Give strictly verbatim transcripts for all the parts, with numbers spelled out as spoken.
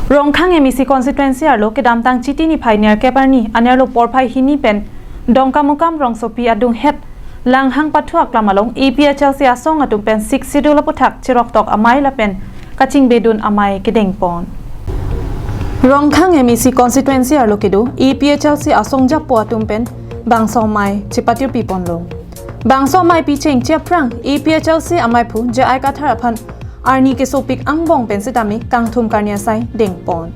Rongkhang M A C constituency arlo kedamtang Chiti niphai nerkep arni anerlo porphai hini pen Dongkamukam rongsopi adunghet Langhang pathu aklam along A P H L C asong atum pen Sixth Schedule aputhak cheroktok amei lapen kachingbedun amei kedengpon. Rongkhang M A C constituency arlo kedo A P H L C asong japo atum pen bangso amei chepatirpiponlo. Bangso ameipi chengche aphrang A P H L C ameiphu J I Kathar aphan arni kesopik angbong pen sitame kangthum karni asai dengpon.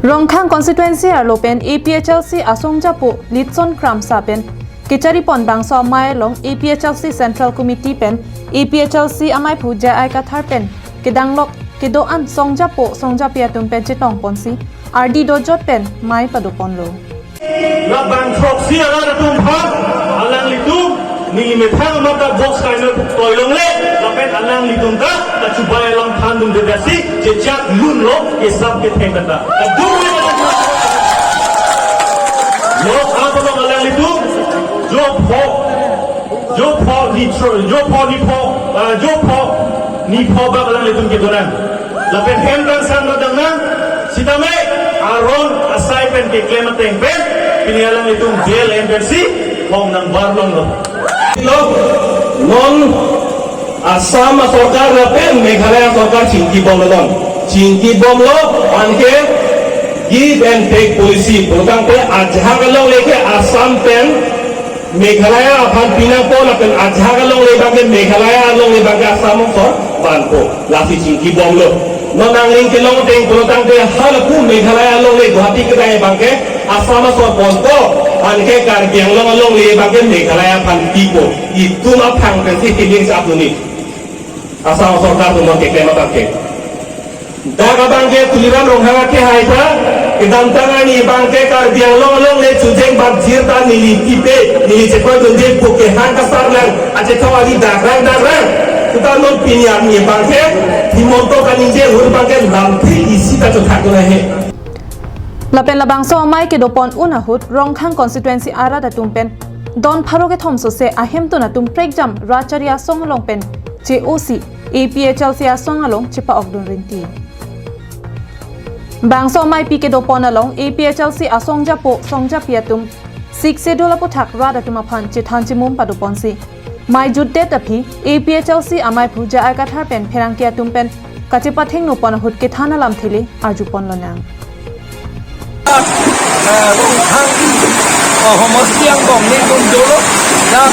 Rongkhang constituency arlo pen A P H L C asong japo Litson Kramsa pen kecharipon bangso amei along A P H L C Central Committee pen A P H L C ameiphu J I Kathar pen kedanglok kedo-an song japo song japi atum pen chetongponsi ardi dojot pen mei padoponlo. Labang throksi arat atum aphan alanglitum neli methang amat ta box kainoi puktoilongle lapen alanglitum ta kachubai alam thandun dedasi jejak lunlo kesap ketheng kata. Kadung lo apa dong alanglitum? Jo pho, jo pho ni tro, jo pho ni pho, ah, jo pho ni pho bak alanglitum kedo nang. Lapen hem kangsam ta dang nang, sitame aron asai pen keklem ateng pen pini alanglitum jail M P C hong nangbar longlo. Lo, non Assam sorkar lapen Meghalaya sorkar chingkibomlo non. Chingkibomlo, anke give and take policy. Pulotangte ajahak alongle ke Assam pen Meghalaya aphan pinangpo lapen ajahak alongle abangke Meghalaya alongle abangke Assam asor vanpo. Lasi chingkibomlo. Non angling kelong ateng pulotangte halapu Meghalaya alongle Guwahati kedai abangke Assam asor ponpo. Anke Karbi Anglong alongle abangke Meghalaya aphan pipo. Itum aphang pensi healing sap duni. Assam sorkar atum abangke keklem abangke. Dak abangke Tuliram Ronghang akehai ta, kedamtang arni abangke Karbi Anglong alongle chojeng bak jir ta neli kipe, neli chekoi dunde pu kehang kasarlang, achethong ari dakrang dakrang. Seta non pini arni abangke, Himanta kaningje ahut abangke lamthe isi ta chothak dun ahe. Lapen labangso amei kedopon un ahut Rongkhang constituency arat atum pen don pharo kethom sose ahemtun atum prekjam Rachari asong along pen che-osi A P H L C asong along chepa-okdun rinti. Bangso ameipi kedopon along A P H L C asong japo song japi atum Sixth Schedule aputhak rat atum aphan chethan chemum padoponsi mei jutdet aphi A P H L C ameiphu J I Kathar pen pherangke atum pen kachepathengno pon ahut kethan alamthe le arjupon lonang. Eh, Rongkhang, eh, homosti angbong nelitum dolo, dak,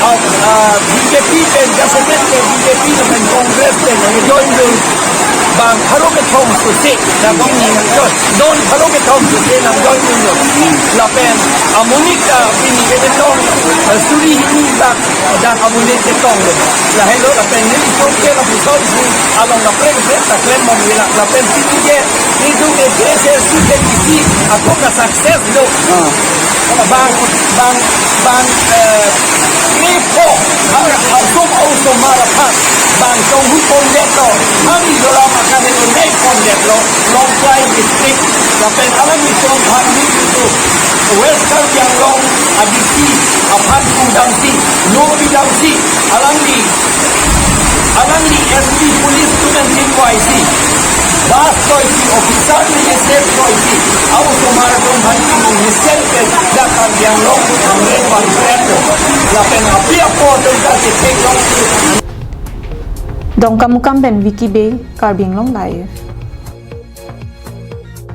ah, ah, B J P pen, jasemet pen B J P pen Congress pen nangjoin dun. Bang pharo kethom sose, dak bang ni nangjoin. Don pharo kethom sose nangjoin dunlo. Lapen amonit, ah, pini ketong, eh, suri hini dak, dak amonit ketonglo. Lahelo lapen nelitum ke lapuson si along kaprek kaprek ta klembom ila lapen pini ke nelitum ke K H A C ke isi atum na success lo. Ah. Bang, bang, bang, eh, ni po, bang, asum, asomar aphan, bang, tong hu pon det lo, kami dola makan itu ne pon det lo, Lawngtlai district, lapen alanglitum aphan ni itu, West Karbi Anglong, A D C, aphan kudam si, no pidam si, alangli, alangli S P police atum pen chingvaisi. Bus kroisi, officer ni save kroisi. Asomar atum aphan ni save ke dak Karbi Anglong, Amreng Bangkrem. Lapen api apo atum ta ke theklongsi. Dongkamukam pen Vicky Bey, Karbi Anglong Live.